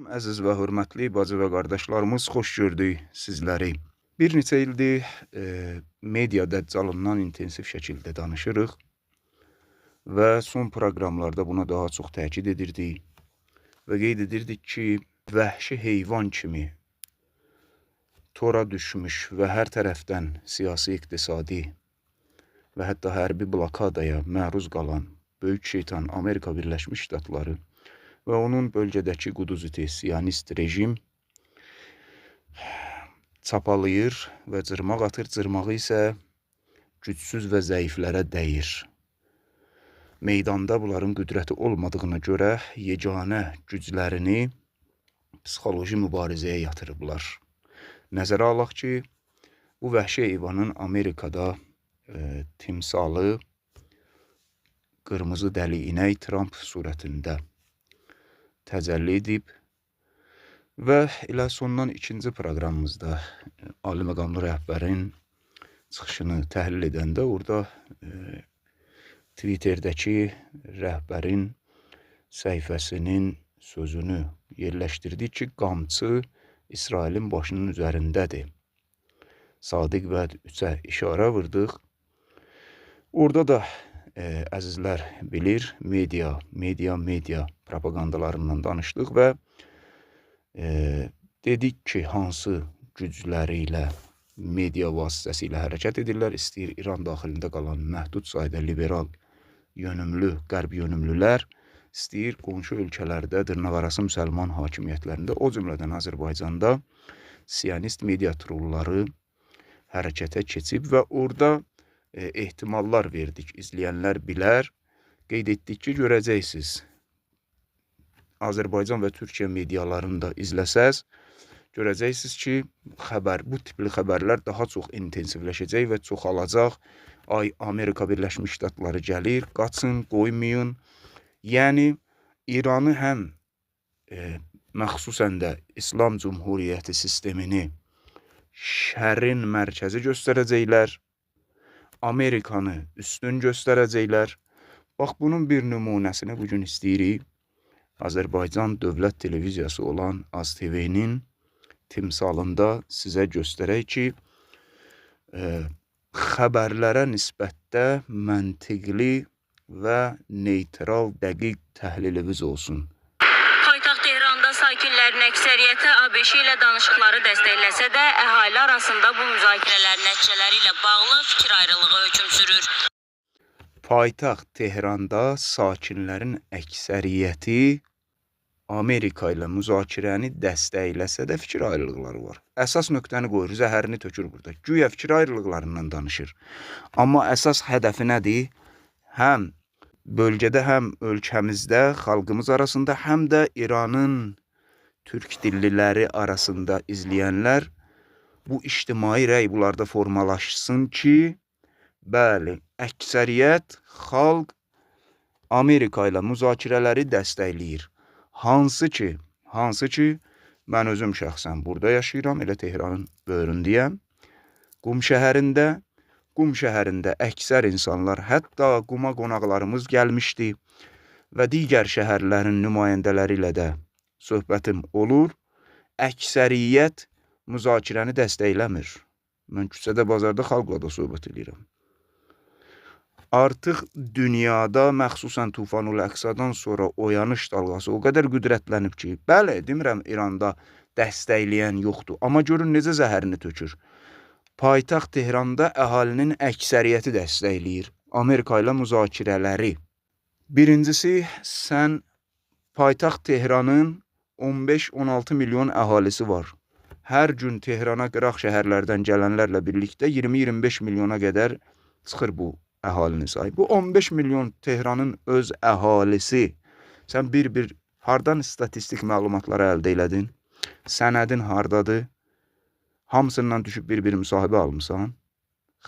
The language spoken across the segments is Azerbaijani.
Əziz və hörmətli bacı və qardaşlarımız, xoş gördük sizləri. Bir neçə ildir media dəccalından intensiv şəkildə danışırıq və son proqramlarda buna daha çox təkid edirdik və qeyd edirdik ki, vəhşi heyvan kimi tora düşmüş və hər tərəfdən siyasi, iqtisadi və hətta hərbi blokadaya məruz qalan böyük şeytan Amerika Birləşmiş Ştatları və onun bölgədəki quduz iti siyonist rejim çapalayır və cırmaq atır, cırmağı isə gücsüz və zəiflərə dəyir. Meydanda bunların qüdrəti olmadığına görə yeganə güclərini psixoloji mübarizəyə yatırıblar. Nəzərə alaq ki, bu vəhşi heyvanın Amerikada timsalı qırmızı dəli inək Tramp surətində təcəlli edib və elə sondan ikinci proqramımızda Ali məqamlı rəhbərin çıxışını təhlil edəndə orada Twitterdəki rəhbərin səhifəsinin sözünü yerləşdirdik ki, qamçı İsrailin başının üzərindədir. Sadiq vəd 3-ə işarə vurdıq. Orada da əzizlər bilir, media, media, media propagandalarından danışdıq və dedik ki, hansı gücləri ilə, media vasitəsilə hərəkət edirlər, istəyir İran daxilində qalan məhdud sayda liberal yönümlü, qərb yönümlülər, istəyir qonşu ölkələrdə, dırnaqarası müsəlman hakimiyyətlərində, o cümlədən Azərbaycanda siyonist media trolları hərəkətə keçib və orada ehtimallar verdik, izləyənlər bilər. Qeyd etdik ki, görəcəksiniz. Azərbaycan və Türkiyə medialarını da izləsəz, görəcəksiniz ki, bu tipli xəbərlər daha çox intensivləşəcək və çoxalacaq. Ay, Amerika Birləşmiş Ştatları gəlir, qaçın, qoymayın. Yəni, İranı həm məxsusən də İslam Cumhuriyyəti sistemini şərin mərkəzi göstərəcəklər, Amerikanı üstün göstərəcəklər. Bax, bunun bir nümunəsini bugün istəyirik. Azərbaycan Dövlət Televiziyası olan AzTV-nin timsalında sizə göstərək ki, xəbərlərə nisbətdə məntiqli və neytral, dəqiq təhlilimiz olsun. Paytaxt Tehranda sakinlərin əksəriyyəti ABŞ ilə danışıqları dəstəkləsə də, əhali arasında bu müzakirələrin nəticələri ilə bağlı fikir ayrılığı hökm sürür. Paytaxt Tehranda sakinlərin əksəriyyəti Amerika ilə müzakirəni dəstəkləsə də fikir ayrılıqları var. Əsas nöqtəni qoyur, zəhərini tökür burada. Güya fikir ayrılıqlarından danışır. Amma əsas hədəfi nədir? Həm bölgədə, həm ölkəmizdə, xalqımız arasında, həm də İranın türk dilliləri arasında izləyənlər bu ictimai rəy bunlarda formalaşsın ki, bəli, əksəriyyət xalq Amerika ilə müzakirələri dəstəkləyir. Hansı ki, mən özüm şəxsən burada yaşayıram, elə Tehranın böyründəyəm. Qum şəhərində əksər insanlar, hətta Quma qonaqlarımız gəlmişdi və digər şəhərlərin nümayəndələri ilə də söhbətim olur. Əksəriyyət müzakirəni dəstəkləmir. Mən küçədə, bazarda xalqla da söhbət eləyirəm. Artıq dünyada, məxsusən Tufanul Əqsadan sonra oyanış dalğası o qədər qüdrətlənib ki, bəli, demirəm İranda dəstəkləyən yoxdur, amma görün necə zəhərini tökür. Paytaxt Tehranda əhalinin əksəriyyəti dəstəkləyir Amerika ilə müzakirələri. Birincisi, sən paytaxt Tehranın 15-16 milyon əhalisi var. Hər gün Tehrana qıraq şəhərlərdən gələnlərlə birlikdə 20-25 milyona qədər çıxır bu əhalinin sayı. Bu 15 milyon Tehranın öz əhalisi. Sən bir-bir hardan statistik məlumatları əldə elədin? Sənədin hardadır? Hamısından düşüb bir-bir müsahibə almısan?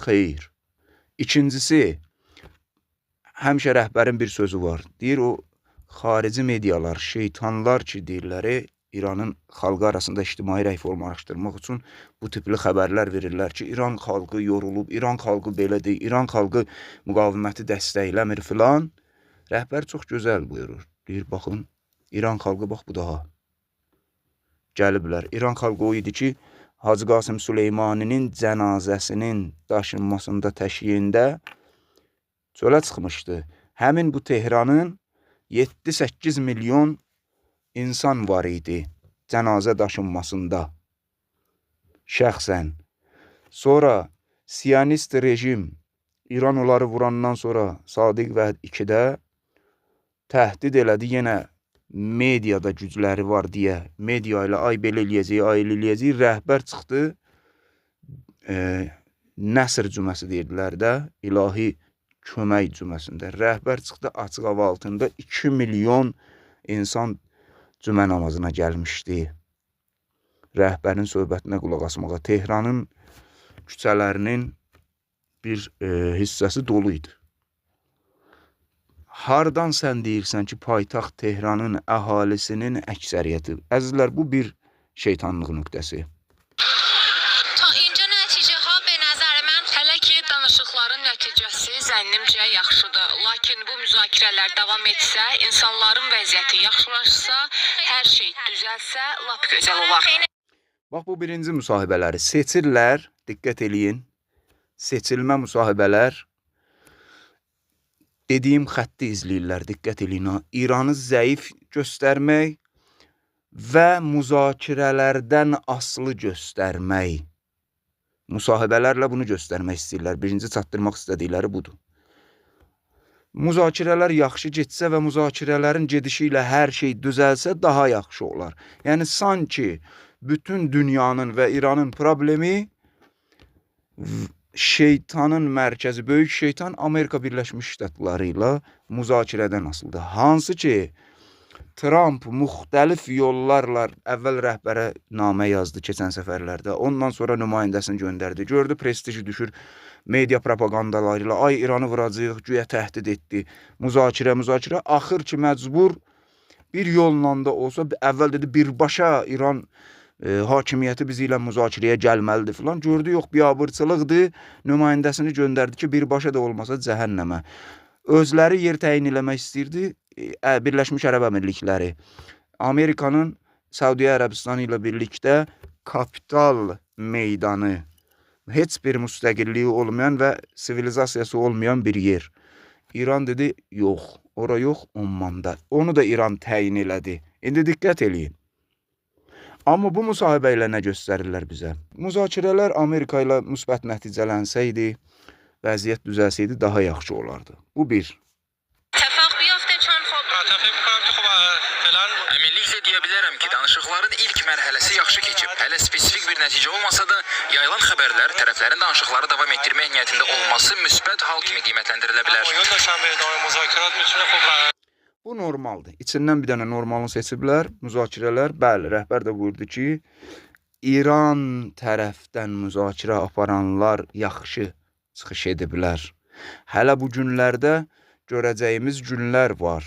Xeyr. İkincisi, həmişə rəhbərin bir sözü var. Deyir o xarici medialar, şeytanlar ki, deyirlər, İranın xalqı arasında ictimai rəy formalaşdırmaq üçün bu tipli xəbərlər verirlər ki, İran xalqı yorulub, İran xalqı belədir, İran xalqı müqaviməti dəstəkləmir filan. Rəhbər çox gözəl buyurur. Deyir, baxın, İran xalqı bax bu daha. Gəliblər. İran xalqı o idi ki, Hacı Qasım Süleymaninin cənazəsinin daşınmasında, təşyiyində çölə çıxmışdı. Həmin bu Tehranın 7-8 milyon insan var idi cənazə daşınmasında şəxsən. Sonra Siyonist rejim İran onları vurandan sonra Sadiq Vəd 2-də təhdid elədi, yenə mediada gücləri var deyə, media ilə ay belə eləyəcək, ay elə eləyəcək, rəhbər çıxdı, Nəsr cüməsi deyirdilər də, ilahi kömək cüməsində. Rəhbər çıxdı açıq hava altında 2 milyon insan cümə namazına gəlmişdi. Rəhbərin söhbətinə qulaq asmağa. Tehranın küçələrinin bir hissəsi dolu idi. Hardan sən deyirsən ki, paytaxt Tehranın əhalisinin əksəriyyəti? Əzizlər, bu bir şeytanlıq nöqtəsi. Ta inca nəticəha be nəzər mən Hələ ki danışıqların nəticəsi zənnimcə yaxşıdır. Lakin bu müzakirələr davam etsə, insanların vəziyyəti yaxşılaşsa, hər şey düzəlsə, lap gözəl olar. Bax, bu birinci müsahibələri seçirlər, diqqət eləyin. Seçilmə müsahibələr dediyim xətti izləyirlər, diqqət eləyin. İranı zəif göstərmək və müzakirələrdən asılı göstərmək. Müsahibələrlə bunu göstərmək istəyirlər. Birinci çatdırmaq istədikləri budur. Müzakirələr yaxşı getsə və müzakirələrin gedişi ilə hər şey düzəlsə daha yaxşı olar. Yəni sanki bütün dünyanın və İranın problemi şeytanın mərkəzi, böyük şeytan Amerika Birləşmiş Ştatları ilə müzakirədən asılıdır. Hansı ki Tramp müxtəlif yollarla əvvəl rəhbərə namə yazdı keçən səfərlərdə. Ondan sonra nümayəndəsini göndərdi. Gördü prestiji düşür media propagandaları ilə. Ay İranı vuracağıq, güya təhdid etdi. Müzakirə, müzakirə. Axır ki məcbur bir yolla da olsa əvvəl dedi birbaşa İran hakimiyyəti bizi ilə müzakirəyə gəlməlidir filan. Gördü yox, biabırçılıqdır. Nümayəndəsini göndərdi ki, birbaşa da olmasa cəhənnəmə. Özləri yer təyin eləmək istəyirdi. Birləşmiş Ərəb Əmirlikləri. Amerikanın Səudiyyə Ərəbistanı ilə birlikdə kapital meydanı, heç bir müstəqilliyi olmayan və sivilizasiyası olmayan bir yer. İran dedi, yox, ora yox, Ommanda. Onu da İran təyin elədi. İndi diqqət eləyin. Amma bu müsahibə ilə nə göstərirlər bizə? Müzakirələr Amerika ilə müsbət nəticələnsəydi, vəziyyət düzəlsəydi daha yaxşı olardı. Bu bir. Əminliklə deyə bilərəm ki, danışıqların ilk mərhələsi yaxşı keçib. Hələ spesifik bir nəticə olmasa da, yayılan xəbərlər tərəflərin danışıqları davam etdirmək niyyətində olması müsbət hal kimi qiymətləndirilə bilər. Bu normaldır. İçindən bir dənə normalını seçiblər, müzakirələr. Bəli, rəhbər də buyurdu ki, İran tərəfdən müzakirə aparanlar yaxşı çıxış ediblər. Hələ bu günlərdə görəcəyimiz günlər var.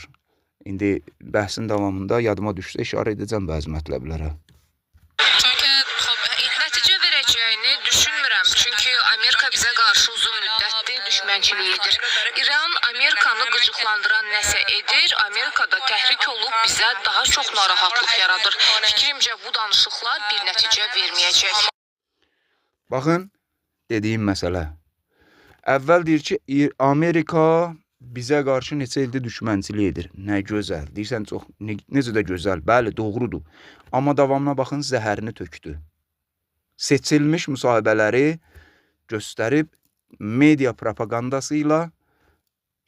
İndi bəhsin davamında yadıma düşsə işarə edəcəm bəzi mətləblərə. Nəticə verəcəyini düşünmürəm. Çünki Amerika bizə qarşı uzun müddətdir düşmənçilik edir. İran Amerikanı qıcıqlandıran nəsə edir, Amerika da təhrik olub bizə daha çox narahatlıq yaradır. Fikrimcə bu danışıqlar bir nəticə verməyəcək. Baxın, dediyim məsələ. Əvvəl deyir ki, Amerika bizə qarşı neçə ildir düşmənçilik edir. Nə gözəl. Deyirsən çox, necə də gözəl. Bəli, doğrudur. Amma davamına baxın, zəhərini tökdü. Seçilmiş müsahibələri göstərib media propagandası ilə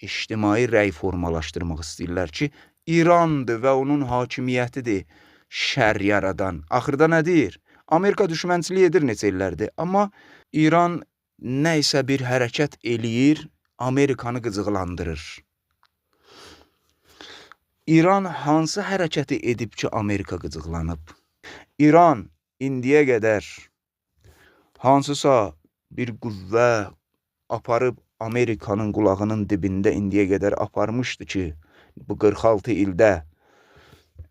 ictimai rəy formalaşdırmaq istəyirlər ki, İrandır və onun hakimiyyətidir şər yaradan. Axırda nə deyir? Amerika düşmənçilik edir neçə illərdir, amma İran nə isə bir hərəkət eləyir, Amerikanı qıcıqlandırır. İran hansı hərəkəti edib ki, Amerika qıcıqlanıb? İran indiyə qədər hansısa bir qüvvə aparıb Amerikanın qulağının dibində indiyə qədər aparmışdı ki, bu 46 ildə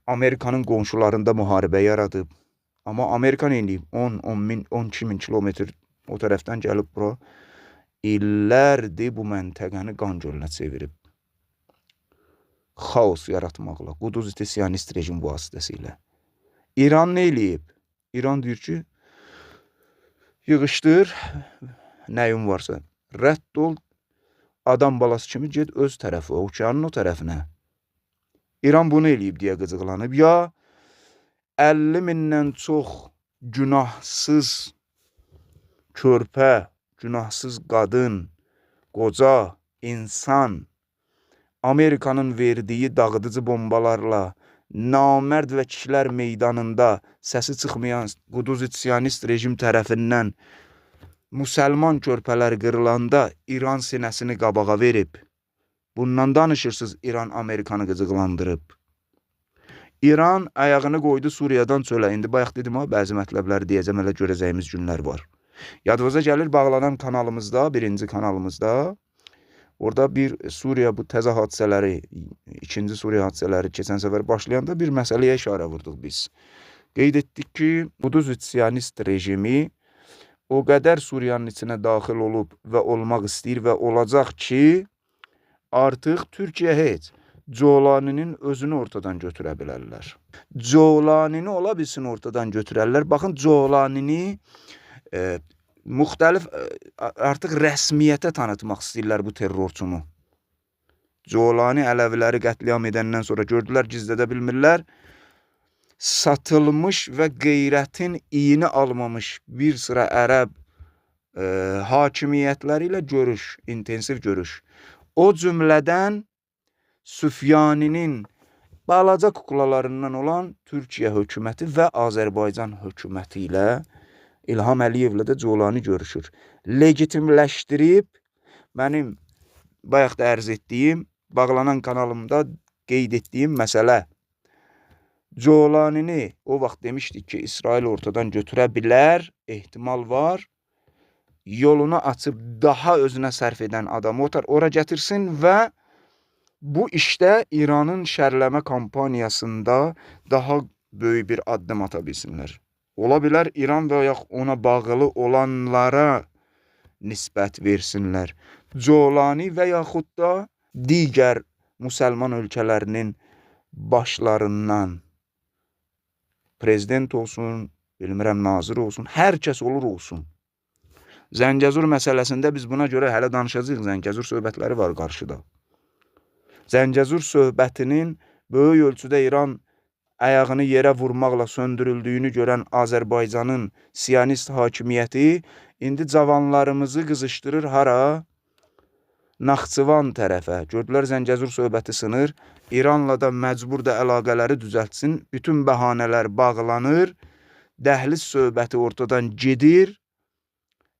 Amerikanın qonşularında müharibə yaradıb. Amma Amerika nə eləyib? 10, 10 min, 12 min kilometr o tərəfdən gəlib bura. İllərdir bu məntəqəni qan gölünə çevirib. Xaos yaratmaqla, quduz iti siyonist rejim vasitəsilə. İran nə eləyib? İran deyir ki, yığışdır, nəyin varsa, rədd ol, adam balası kimi get öz tərəfi, okeanın o tərəfinə. İran bunu eləyib deyə qıcıqlanıb. Ya 50 mindən çox günahsız körpə, günahsız qadın, qoca, insan Amerikanın verdiyi dağıdıcı bombalarla namərd və kişilər meydanında səsi çıxmayan quduz sionist rejim tərəfindən müsəlman körpələr qırılanda İran sinəsini qabağa verib. Bundan danışırsınız, İran Amerikanı qıcıqlandırıb. İran ayağını qoydu Suriyadan çölə. İndi bayaq dedim ha, bəzi mətləbləri deyəcəm, hələ görəcəyimiz günlər var. Yadınıza gəlir, bağlanan kanalımızda, birinci kanalımızda, orada bir Suriya bu təzə hadisələri, ikinci Suriya hadisələri keçən səfər başlayanda bir məsələyə işarə vurduq biz. Qeyd etdik ki, quduz sionist rejimi o qədər Suriyanın içinə daxil olub və olmaq istəyir və olacaq ki, artıq Türkiyə heç Colaninin özünü ortadan götürə bilərlər. Colanini ola bilsin ortadan götürərlər. Baxın, Colanini müxtəlif artıq rəsmiyyətə tanıtmaq istəyirlər bu terrorçunu. Colani ələviləri qətliam edəndən sonra gördülər, gizlədə bilmirlər. Satılmış və qeyrətin iyini almamış bir sıra ərəb hakimiyyətləri ilə görüş, intensiv görüş. O cümlədən Süfyaninin balaca kuklalarından olan Türkiyə hökuməti və Azərbaycan hökuməti ilə İlham Əliyevlə də Colani görüşür. Legitimləşdirib, mənim bayaq da ərz etdiyim, bağlanan kanalımda qeyd etdiyim məsələ, Colanini o vaxt demişdik ki, İsrail ortadan götürə bilər, ehtimal var, yolunu açıb daha özünə sərf edən adamı ora gətirsin və bu işdə İranın şərləmə kampaniyasında daha böyük bir addım ata bilsinlər. Ola bilər İran və yaxud ona bağlı olanlara nisbət versinlər. Colani və yaxud da digər müsəlman ölkələrinin başlarından prezident olsun, bilmirəm nazir olsun, hər kəs olur olsun. Zəngəzur məsələsində biz buna görə hələ danışacağıq. Zəngəzur söhbətləri var qarşıda. Zəngəzur söhbətinin böyük ölçüdə İran ayağını yerə vurmaqla söndürüldüyünü görən Azərbaycanın siyonist hakimiyyəti indi cavanlarımızı qızışdırır hara? Naxçıvan tərəfə. Gördülər Zəngəzur söhbəti sınır. İranla da məcbur da əlaqələri düzəltsin. Bütün bəhanələr bağlanır. Dəhliz söhbəti ortadan gedir.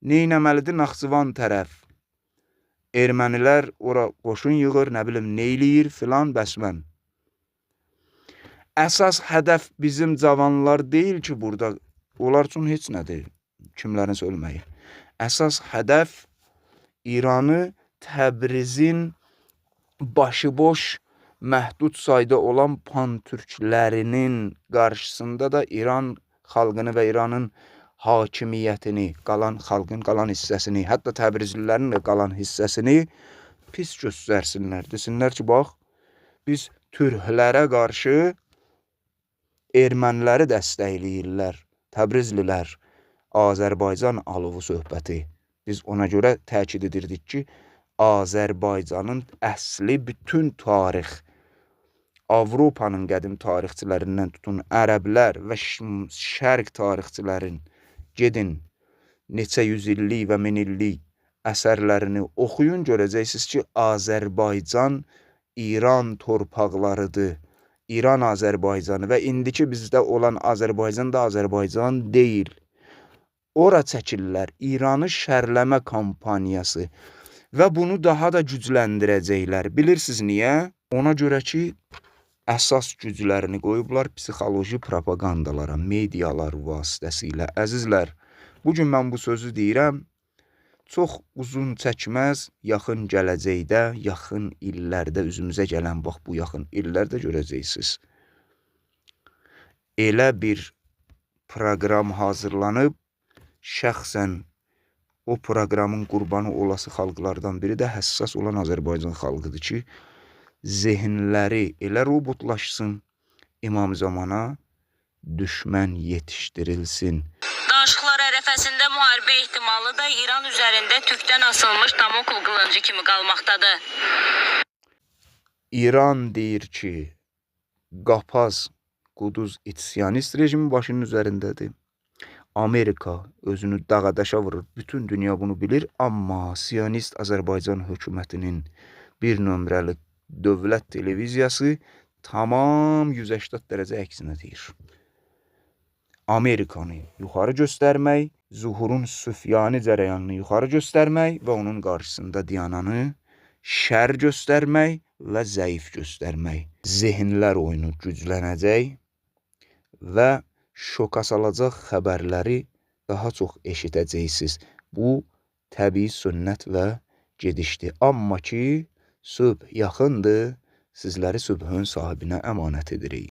Neynəməlidir Naxçıvan tərəf? Ermənilər ora qoşun yığır, nə bilim nə eləyir filan bəsmən. Əsas hədəf bizim cavanlar deyil ki burada. Onlar üçün heç nədir, kimlərinsə ölməyi. Əsas hədəf İranı Təbrizin başıboş, məhdud sayda olan pantürklərinin qarşısında da İran xalqını və İranın hakimiyyətini, qalan xalqın qalan hissəsini, hətta Təbrizlilərin də qalan hissəsini pis göstərsinlər. Desinlər ki, bax, biz türklərə qarşı erməniləri dəstəkləyirlər, Təbrizlilər, Azərbaycan alovu söhbəti. Biz ona görə təkid edirdik ki, Azərbaycanın əsli bütün tarix, Avropanın qədim tarixçilərindən tutun, ərəblər və şərq tarixçilərin gedin neçə yüz illik və min illik əsərlərini oxuyun, görəcəksiniz ki, Azərbaycan İran torpaqlarıdır. İran Azərbaycanı və indiki bizdə olan Azərbaycan da Azərbaycan deyil. Ora çəkirlər İranı şərləmə kampaniyası və bunu daha da gücləndirəcəklər. Bilirsiniz niyə? Ona görə ki, əsas güclərini qoyublar psixoloji propagandalara, medialar vasitəsilə. Əzizlər, bugün mən bu sözü deyirəm, çox uzun çəkməz, yaxın gələcəkdə, yaxın illərdə üzümüzə gələn, bax bu yaxın illərdə görəcəksiniz. Elə bir proqram hazırlanıb, şəxsən o proqramın qurbanı olası xalqlardan biri də həssas olan Azərbaycan xalqıdır ki, zehinləri elə robotlaşsın, İmam Zamana düşmən yetişdirilsin. Danışıqlar ərəfəsində müharibə ehtimalı da İran üzərində tükdən asılmış Damokl qılıncı kimi qalmaqdadır. İran deyir ki, qapaz quduz it siyonist rejimi başının üzərindədir. Amerika özünü dağa daşa vurur. Bütün dünya bunu bilir, amma siyonist Azərbaycan hökumətinin bir nömrəli dövlət televiziyası tamam 180 dərəcə əksinə deyir. Amerikanı yuxarı göstərmək, Zuhurun Süfyani cərəyanını yuxarı göstərmək və onun qarşısında dayananı şər göstərmək və zəif göstərmək. Zehinlər oyunu güclənəcək və şoka salacaq xəbərləri daha çox eşidəcəksiniz. Bu təbii sünnət və gedişdir. Amma ki, sübh yaxındır, sizləri sübhün sahibinə əmanət edirik.